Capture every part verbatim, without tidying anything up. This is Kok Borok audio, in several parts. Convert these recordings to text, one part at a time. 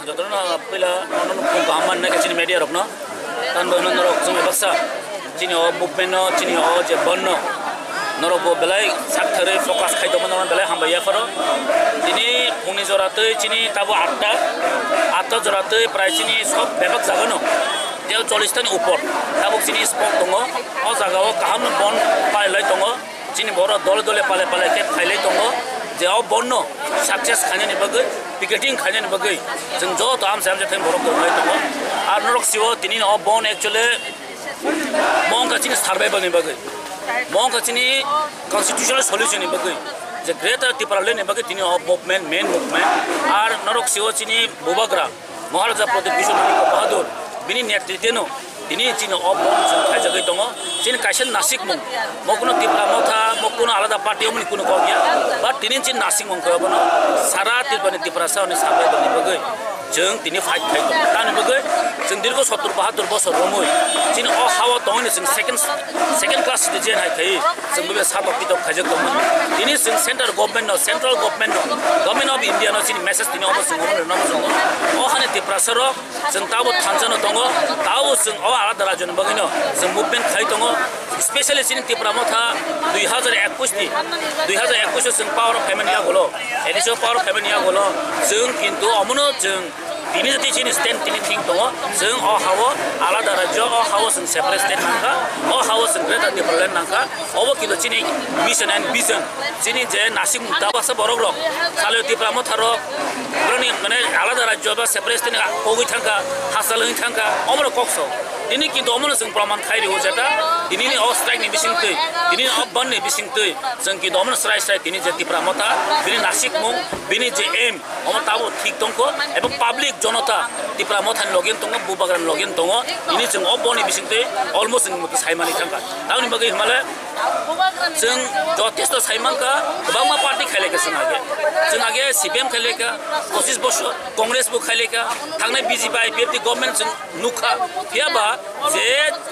Jotono puila nono nukung kaham manna khe chini media rokno. Tan bo hwnwi norok chwngwi baksa chini o movement no, chini o je bandh no norok bo belai sak tharwi focus khai tongma norok belai hambai yapharo. Tini phungni jora twi chini tabo atta, atta jora twi prai chini sob bebak jaga no je chollish tani upor tabuk chini spot tongo. O jaga o kaham no bandh pailai tongo. Chini borok dole dole pale pale khe khailai tongo je o bandh no success khainani bagwi, picketing khainani bagwi chwng joto amchai amchai thani borok kwrwngwi tongo. Ar norok sio tini o bandh actually mo wngkha chini survival ni bagwi, mo wngkha chini constitutional solution ni bagwi, je Greater Tipraland ni bagwi tini o movement, main movement. Ar norok sio chini Bubagra Maharaja Pradyut Kishore Manikya Bahadur, bini netrite no tini chini o bandh chwng khaijagwi tongo. Chini kaisa nasikmung, mo kuno Tipra Motha, mo kuno alada party, omoni kuno kok ya. But tini chini nasikmung khe obono sara Tripura ni Tiprasa oni survival ni bagwi chwng tini fight khai tongo. Tamni bagwi chwng dirgo sottor bahatur bosor romwi chini o hao tongwi chwng second, second class citizen hai khai chwng bebe satok pitok khaijak tongmani. Tini chwng central government no, central government no, Government of India no chini message tini omo chwng omo rwna muchungo. O hani Tiprasa rok chwng tabo thansa no tongo, tabo chwng o alada rajyo ni bagwi no chwng movement khai tongo. Specially chini Tipra Motha dui hazar ekush ni, dui hazar ekush o chwng power of payment ya golo, A D C o power of payment ya golo, chwng kintu omono chwng tini jati chini stand tini thik tongo, chwng o hao alada rajyo, o hao chwng separate state nangkha, o hao chwng Greater Tipraland nangkha, obo kintu chini mission and vision, chini je nasikmung tabaksa borok rok, salio Tipra Motha rok, borokni mane alada rajyo ba separate state ni kogwi thangkha, hasal wngwi thangkha, omorok kok sao. Tini kintu omono chwng proman khai rio jeta, tini ni o strike ni bising twi, tini ni o bandh ni bising twi, chwng kintu omono srai srai tini je Tipra Motha, bini nasikmung, bini je aim, omo tabo thik tongkho, ebo public jonota Tipra Motha ni logi tongo, Bubagra ni logi tongo, tini chwng o bandh ni bising twi almost chwng muti sai mani thangkha. Tamoni bagwi hwnmale chwng jotesto sai mankha, kwbangma party khailai kha chwng age. Chwng age C P M khailai kha, pochis bosor, Congress bo khailai kha, thangnai B J P I P F T government chwng nukha. Phiya ba je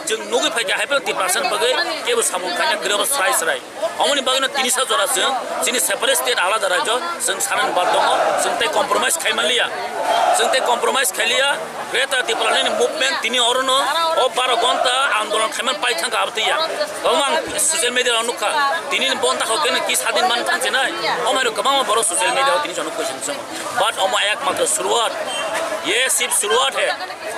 chwng nugwi phaikha, hai phano Tiprasa ni bagwi kebo samung khaina kwrwi, obo srai srai. Omoni bagwino tini sa jora chwng chini separate state alada rajyo chwng sanani bad tongo, chwng tei compromise khai manliya, chwng tei compromise khailiya. Greater Tipraland ni movement tini orono o baro ghonta andolon khaiman pai thangkha abotwi ya. Omo ang social media o nukha, tini ni bon takhok khe ki sadin man thang chenai, omo hai kwbangma borok social media o tini jono question chwngo. But omo ekmatro shuruat, ye sirf shuruat hai.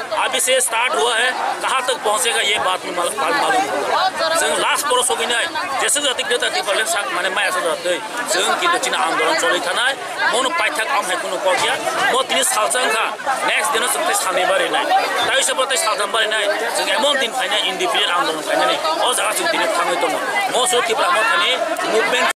अभी से स्टार्ट हुआ है, कहाँ तक पहुँचेगा ये बात में माल-, बात मालूम होगा। Chwng last poro sogwi nai, jeswk jati Greater Tipraland sak mane maya sa jora twi. Chwng kintu chini andolon choli thanai, mono paithak am hai kunu kok ya, mo tini salsa wngkha, next dino chwng tei salni bari nai. Tai se bo tei saltham bari nai, chwng emon din phainai independent andolon phainani, o jaga chwng tini thangwi tongo. Mo su Tipra Mothani movement